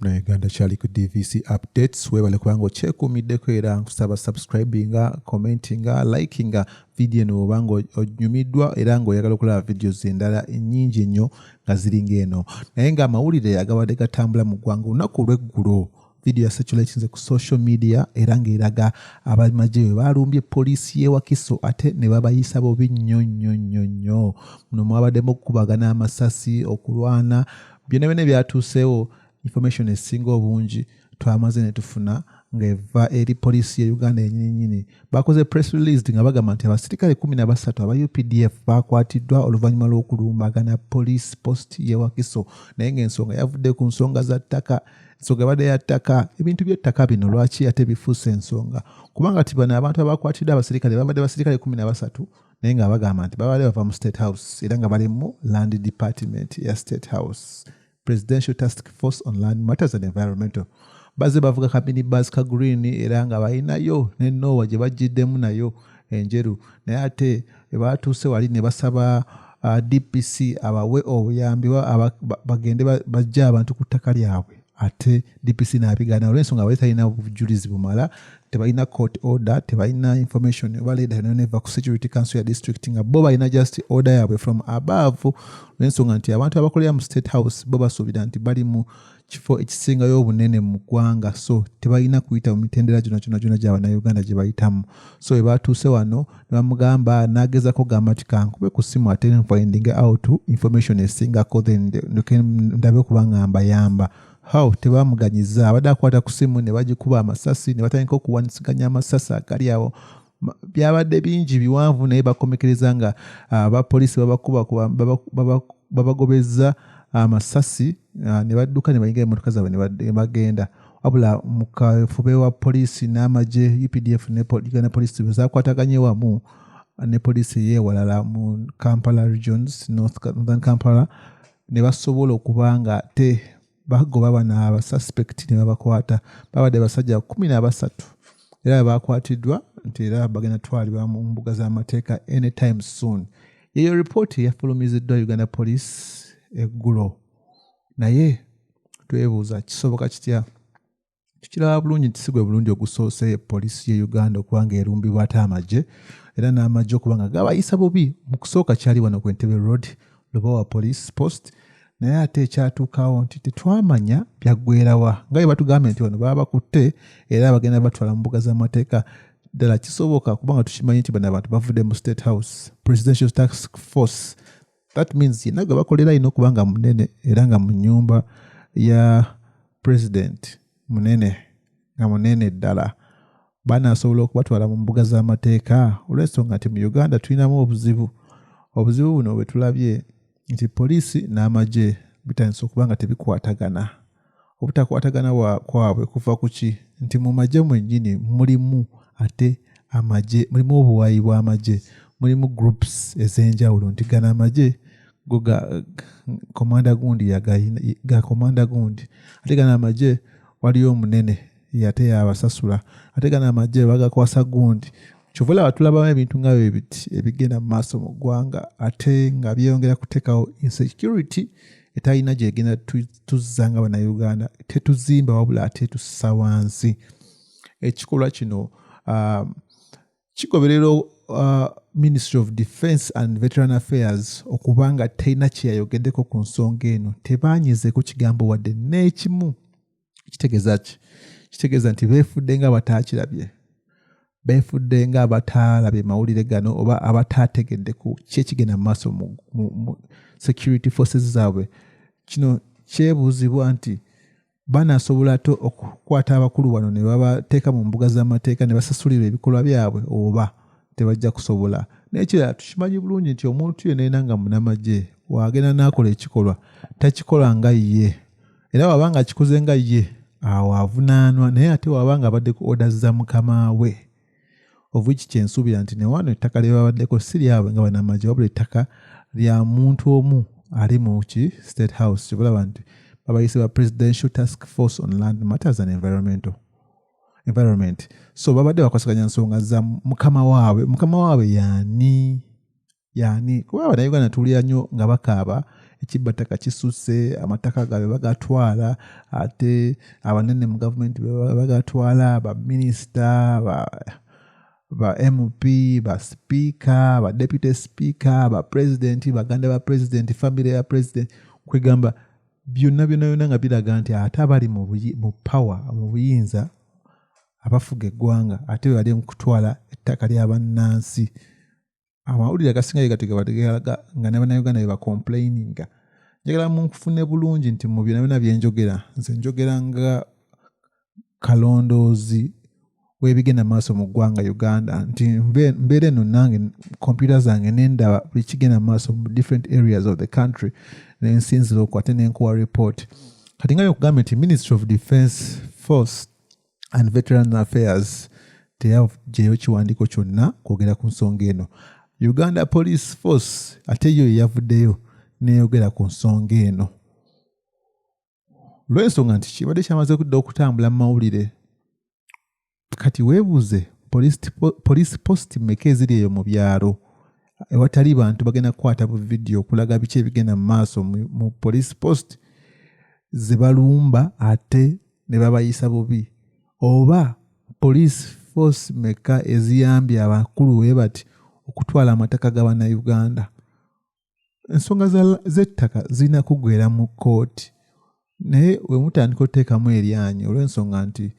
Munauganda kyali ku DVC Updates. Weebale kubanga okyekuumiddeko, era nkusaba subscribinga, commentinga, likinga video eno obanga onyumiddwa era ng'oyagala okulaba videos endala ennyingi ennyo nga ziringa eno. Naye ng'amawulire agabadde gatambula mu ggwanga olunaku olw'eggulo, vidiyo yaseculatinze ku social media era ng'eraga abamagye bwe balumbye poliisi y'e Wakiso ate ne babayisa bubi nnyo nnyo nnyo nnyo. Muno mwabaddemu okukubagana amasasi, okulwana, byonna byonna byatuuseewo. Information esinga obungi twamaze ne tufuna ng'eva eri poliisi ya Uganda yennyini nnyini. Bakoze press release nga bagamba nti abasirikale 13 aba UPDF bakwatiddwa oluvannyuma lw'okulumbagana police post y'e Wakiso, naye ng'ensonga yavudde ku nsonga za ttaka. Ensonga ebadde ya ttaka. Ebintu by'ettaka bino lwaki ate bifuuse ensonga? Kubanga ti bano abantu abakwatiddwa abasirikale babadde basirikale 13, naye nga bagamba nti babadde bava mu State House era nga bali mu land department ya State House, Presidential Task Force on Land Matters and Environmental. Bazze bavuga ka minibus ka green era nga balinayo ne Noah gye bajjiddemu nayo enjeru, naye ate batuuse wali ne basaba DPC abawe obuyambi bagende bajje abantu ku ttaka lyabwe, ate DPC n'abigaana olw'ensonga bali talina bujulizi bumala, tebalina court order, tebalina information oba leader yonna neva ku security council ya district, nga bo balina just order yaabwe from above, olw'ensonga nti abantu abakolera mu State House bo basuubira nti bali mu kifo ekisingayo obunene mu ggwanga, so tebalina kuyita mu mitendera gyonna gyonna gyonna gy'abannayuganda gye bayitamu. So bwe batuuse wano ne bamugamba, n'agezako gamba nti kankube ku ssimu ate finding out information esingako, then ndoke ndabe okuba nga mbayamba. How tebamuganyiza, abadde akwata ku ssimu ne bagikuba amasasi ne batandika okuwanyisiganya amasasi agali awo. Byabadde bingi biwanvu, naye bakomekereza nga abapoliisi babakuba babagobeza amasasi ne badduka ne bayingira emmotoka zaabwe ne bagenda. Wabula mu kafube wa poliisi n'amagye UPDF ne Uganda Police zakwataganye wamu ne poliisi ey'ewalala mu Kampala regions, Northern Kampala, ne basobola okuba nga te bagoba bano abasuspect ne babakwata. Babadde basajja 13 era bakwatiddwa nti era bagenda twalibwa mu mbuga z'amateeka anytime soon. Yeyo ripooti eyafulumiziddwa Uganda Police eggulo. Naye twebuuza, kisoboka kitya? Tukiraba bulungi nti si gwe bulungi ogusoose poliisi ye Uganda okuba nga erumbibwa ate amagye, era n'amagye okuba nga gabayisa bubi. Mu kusooka kyali wano ku Entebbe Road, Lubowa Police Post, naye ate ekyatuukawo nti tetwamanya byaggwerawa, nga bwe batugambye nti wano baba bakutte era bagenda batwala mu mbuga z'amateeka. Ddala kisoboka? Kubanga tukimanyi nti bano abantu bavudde mu State House, Presidential Task Force. That means yenna gwe bakolera alina okuba nga munene era nga mu nnyumba ya president munene, nga munene ddala. Banaasobola okubatwala mu mbuga z'amateeka? Olw'ensonga nti mu Uganda tulinamu obuzibu. Obuzibu buno bwe tulabye nti poliisi n'amagye bitandise okuba nga tebikwatagana. Obutakwatagana kwabwe kuva ku ki? Nti mu magye mwennyini mulimu ate amagye, mulimu obuwayi bw'amagye, mulimu groups ez'enjawulo, nti gano amagye go ga komanda gundi, ga komanda gundi, ate gano amagye waliyo omunene ate yabasasula, ate gano amagye bagakwasa gundi. Kyova olaba tulabamu ebintu nga bwe biti ebigenda mu maaso mu ggwanga, ate nga byeyongera kuteekawo insecurity etalina gyegenda tuzza nga Bannayuganda. Tetuzimba, wabula ate tussa wansi. Ekikolwa kino kigoberera Ministry of Defence and Veteran Affairs okuba nga terina kyeyayogeddeko ku nsonga eno. Tebanyizeeko kigambo wadde n'ekimu. Kitegeeza ki? Kitegeeza nti beefudde nga abataakirabye, beefudde nga abataalabye mawulire gano oba abataategedde ku ki ekigenda mu maaso mu security forces zaabwe. Kino kyebuuzibwa nti banaasobola ate okukwata abakulu bano ne babateeka mu mbuga z'amateeka ne basasulirwa ebikolwa byabwe, oba tebajja kusobola? N'ekirala, tukimanyi bulungi nti omuntu yenna yenna nga munnamagye w'agenda n'akola ekikolwa, takikola nga ye, era waba nga akikoze nga ye awo avunaanwa, naye ate waba nga abadde ku orders za mukama we, of which kyensuubira nti ne wano ettaka lye babaddeko si lyabwe nga bannamagye, wabula ettaka lya muntu omu ali mu ki State House. Kyova nti babayise ba Presidential Task Force on Land Matters and Environment, so babadde bakwasaganya nsonga za mukama waabwe. Mukama waabwe yaani? Yaani? Kuba Abannayuganda tuwulira nnyo nga bakaaba Ekibbattaka kisusse, amataka gaabwe bagatwala, ate abanene mu gavumenti bagatwala, baminisita, ba MP, ba sipiika, ba deputy speaker, ba pulezidenti, baganda ba pulezidenti, famire ya pulezidenti, kwegamba byonna byonna byonna nga biraga nti ate abali mu power, mu buyinza, abafuga eggwanga, ate be bali mu kutwala ettaka lya bannansi. Amawulire agasinga gegategebategeraga nga ne Bannayuganda bye bacomplaininga. Njagala munfune bulungi nti mu byonna byonna bye njogera, nze njogera nga kalondoozi w'ebigenda maaso mu ggwanga Uganda, nti mbeera eno nange kompyuta zange nendaba buli kigenda maaso mu different areas of the country, nensinzira okwo ate nenkuwa report. Kati nga byekugambye nti Ministry of Defence Force and Veterans Affairs teyagyeyo kiwandiiko kyonna kwogera ku nsonga eno. Uganda Police Force ate yo yavuddeyo neyogera ku nsonga eno, lw'ensonga nti kibadde kyamaze kudda okutambula mu mawulire. Kati weebuuze, police post meka eziri eyo mu byalo ewatali bantu bagenda kukwata bu vidiyo okulaga biki ebigenda mu maaso mu police post ze balumba ate ne babayisa bubi? Oba police force meka eziyambye abakulu we bati okutwala amataka g'Abannayuganda? Ensonga z'ettaka zirina kuggwera mu kkooti, naye we mutandika oteekamu eryanyi olw'ensonga nti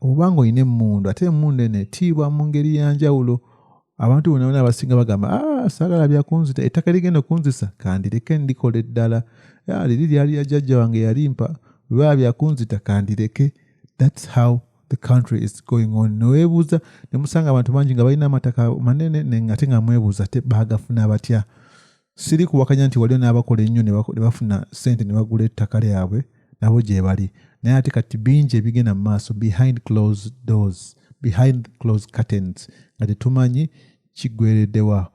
oba ng'olina emmundu, ate emmundu eno etiibwa mu ngeri ya njawulo, abantu bonna bonna abasinga bagamba, "Ah, saagala byakunzita, ettaka ligenda okunzisa kandireke ndikola eddala. Ah, liri lyali lya jjajja wange yalimpa, bwe byakunzita kandireke." That's how the country is going on. Neweebuuza ne musanga abantu bangi nga balina amataka manene, ate nga mwebuuza te baagafuna batya? Siri kuwakanya nti waliwo n'abakola ennyo ne bafuna ssente ne bagula ettaka lyabwe, nabo gye bali, naye ate kati bingi ebigenda mu maaso behind closed doors, behind closed curtains, nga tetumanyi kiggwereddewa.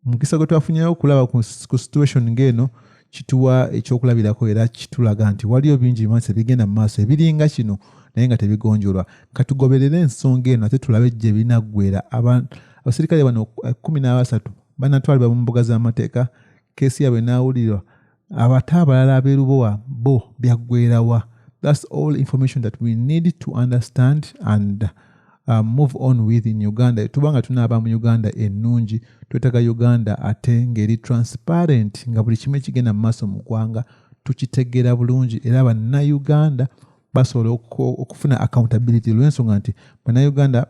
Mukisa gwe twafunyeyo okulaba ku situation ng'eno kituwa ekyokulabirako, era kitulaga nti waliyo bingi maaso ebigenda mu maaso ebiringa kino naye nga tebigonjolwa. Katugoberere ensonga eno ate tulabe gye binaggwera. Abaserikale bano 13 banatwalibwa mu mbuga z'amateeka, keesi yaabwe naawulirwa? Abate abalala ab'erubowa bo byaggwerawa? That's all information that we need to understand and move on with in Uganda. Tuba nga tunaaba mu Uganda ennungi, twetaaga Uganda ate ng'eri transparent, nga buli kimu ekigenda mu maaso mu ggwanga tukitegeera bulungi, era Bannayuganda basobola okufuna accountability, olw'ensonga nti Bannayuganda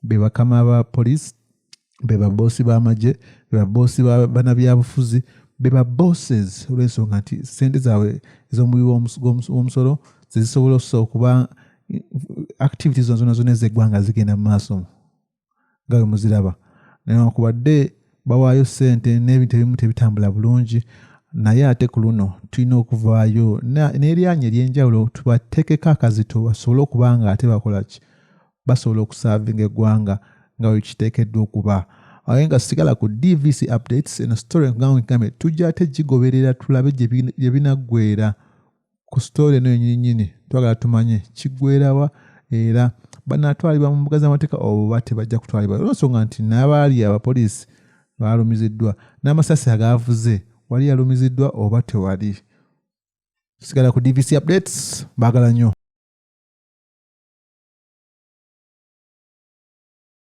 be bakama ba police, be baboosi b'amagye, be baboosi ba bannabyabufuzi, be ba bosses, olw'ensonga nti sente zaabwe ez'omuwi w'omusolo zezisobola okuba activities zonna zonna ez'eggwanga zigenda mu maaso nga bwe muziraba. Newankubadde bawaayo ssente n'ebintu ebimu tebitambula bulungi, naye ate ku luno tulina okuvaayo n'eryanyi ery'enjawulo tubateekeko akazito basobole okuba nga ate bakola ki, basobola okusaavinga eggwanga nga bwe kiteekeddwa okuba. Aye nga sigala ku DVC Updates. Eno story ngambe tujja ate gigoberera tulabe gye binaggwera. Ku story eno yennyini twagala tumanye kiggwerawa, era banaatwalibwa mu mbuga z'amateeka oba tebajja kutwalibwa, olwensonga nti n'abaali abapoliisi baalumiziddwa n'amasasi agaavuze, wali yalumiziddwa oba tewali? Sigala ku DVC Updates, baagala nnyo.